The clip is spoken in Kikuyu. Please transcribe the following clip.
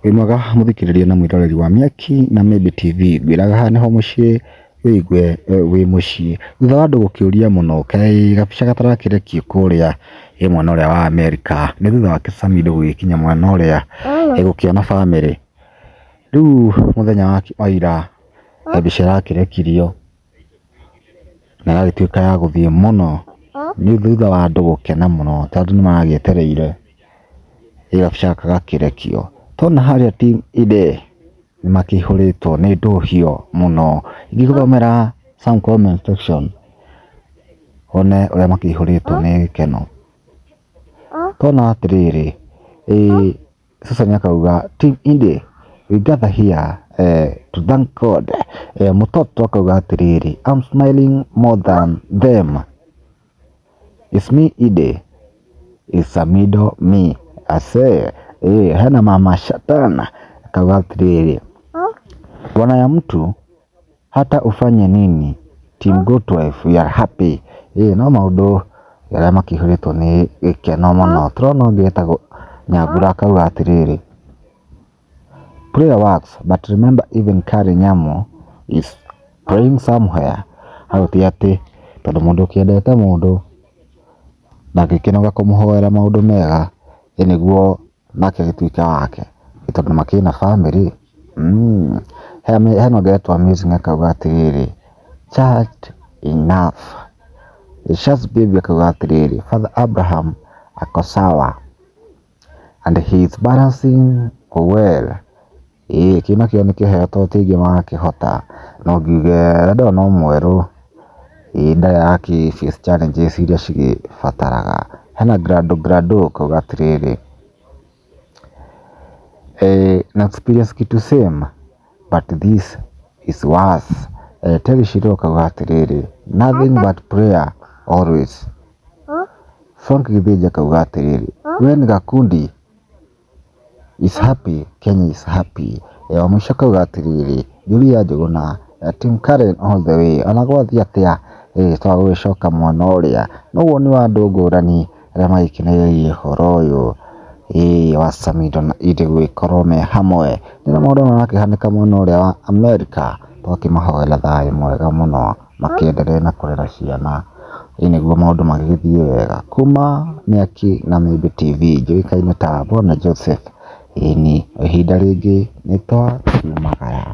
Wĩ mwega mũthikĩrĩria na mwĩroreri wa Mĩaki na Mĩmbi TV, ngwĩraga haha nĩho mũciĩ wĩigue wĩ mũciĩ. Thutha wa andũ gũkĩũria mũno kaĩ gabica gatarakĩrekio kũrĩa ĩ mwena ũrĩa wa Amerika, nĩ thutha wake Samidoh gũgĩkinya mwena ũrĩa gũkĩona bamĩrĩ. Rĩu mũthenya wa ira he mbica ĩrakĩrekirio na ĩgagĩtuĩka ya gũthiĩ mũno, nĩ thutha wa andũ gũkena mũno tondũ nĩ maragĩetereire gabica gaka gakĩrekio. Tũrona harĩa team Ide nĩ makĩihũrĩtwo nĩ ndũhio mũno. Ingĩgũthomera some comment section wone ũrĩa makĩihũrĩtwo nĩ gĩkeno. Tũrona atĩrĩrĩ, Susan akauga team Ide we gather here to thank God. Mũtoto akauga atĩrĩrĩ, I'm smiling more than them. It's me Ide. It's a middle me. Ase, hena mama Shatana akauga atĩrĩrĩ, bwana ya mtu hata ufanye nini team Good Wife we are happy. No maũndũ arĩa makĩihũrĩtwo nĩ gĩkeno mũno. Tũrona ũngĩ etagwo Nyambura akauga atĩrĩrĩ, prayer works but remember even Karen Nyamu is praying somewhere. Hau ti atĩ tondũ mũndũ ũkĩendete mũndũ ndangĩkĩnoga kũmũhoera maũndũ mega ĩ nĩguo nake agĩtuĩke wake tondũ makĩrĩ na bamĩrĩ. Hena ũngĩ etwo Amazing akauga atĩrĩrĩ, child enough. Shaz Baby akauga atĩrĩrĩ, Father Abraham ako sawa and he is balancing well. Ĩĩ kĩu nakĩo nĩ kĩheo tondũ ti aingĩ marakĩhota. No ngiuge ndona no mwerũ, ĩĩ ndarĩ arakĩ face challenges iria cigĩbataraga. Hena Grado Grado akauga atĩrĩrĩ, na experience kitu same but this is worse. Terry Shiro akauga atĩrĩrĩ, nothing but prayer always. Frank Gĩthĩnji akauga atĩrĩrĩ, when Gakundi is happy, Kenya is happy. Wa mũico akauga atĩrĩrĩ, Julia Njũgũna, Team Karen all the way. Ona gwathiĩ atĩa, twaga gũgĩcoka mwena ũrĩa. No woni wa andũ ngũrani arĩa magĩkenereirie ũhoro ũyũ wa Samidoh na Ide gũgĩkorwo me hamwe. Nĩ maũndũ marakĩhanĩka mwena ũrĩa wa Amerika, twakĩmahoera thayũ mwega mũno makĩendelee na kũrera ciana. Ĩ nĩguo maũndũ magĩgĩthiĩ wega. Kuma Mĩaki na Mĩmbi TV njũĩkaine ta Bwana Joseph. Ĩni, ihinda rĩngĩ nĩ twakiumagara.